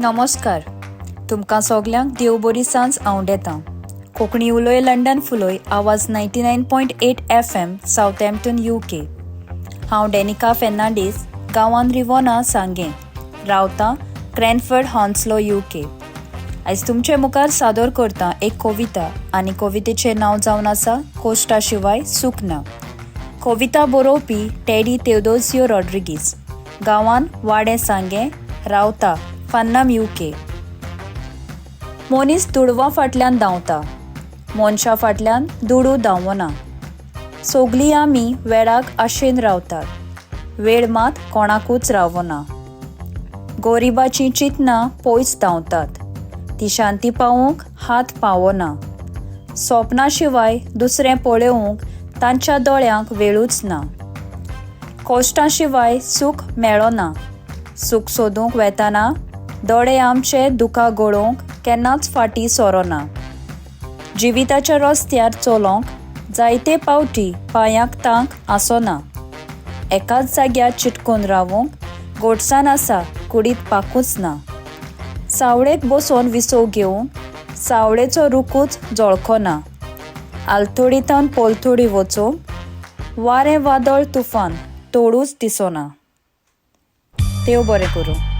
नमस्कार, तुमकां सोगल्यांक देव बरी सांज आंवडेतां. कोंकणी उलोय लंडन फुलोय आवाज 99.8 FM, Southampton, UK. हांव डेनिका फेर्नांडीस, गांवान रिवोना, सांगें, रावतां क्रॅनफर्ड, हॉन्सलो, UK. आयज तुमचे मुखार सादर करता एक कविता आनी कवितेचें नांव जावन आसा कोश्टा शिवाय सूख ना. कविता बरोवपी टेडी तेवदोसियो रॉड्रिगीस, गांवान वाडें, सांगें, रावता फान्नाम, UK. मनीस दुडवां फाटल्यान धांवता, मनशा फाटल्यान दुडू धांवना. सोगलीं आमी वेळाक आशेन रावतात, वेळ मात कोणाकूच रावना. गोरिबाचीं चिंतनां पयस धांवतात, ती शांती पावोवंक हात पावना. सोपना शिवाय दुसरें पळोवंक तांच्या दोळ्यांक वेळूच ना. कोश्टां शिवाय सूख मेळना, सूख सोदूंक वेताना दोळे आमचे दुकां गळोवंक केन्नाच फाटीं सोरोना. जिविताच्या रस्त्यार चलोवंक जायते पावटी पांयांक तांक आसना. एकाच जाग्यार चिटकून रावूंक गोडसाण आसा, कुडीत पाकूच ना. सावळेक बसोवन विसव घेवंक सावळेचो रुकूच जळखना. आलतडींतावन पलतडी वचूंक वारें, वादळ, तुफान तोडूच दिसना. देव बरें करूं.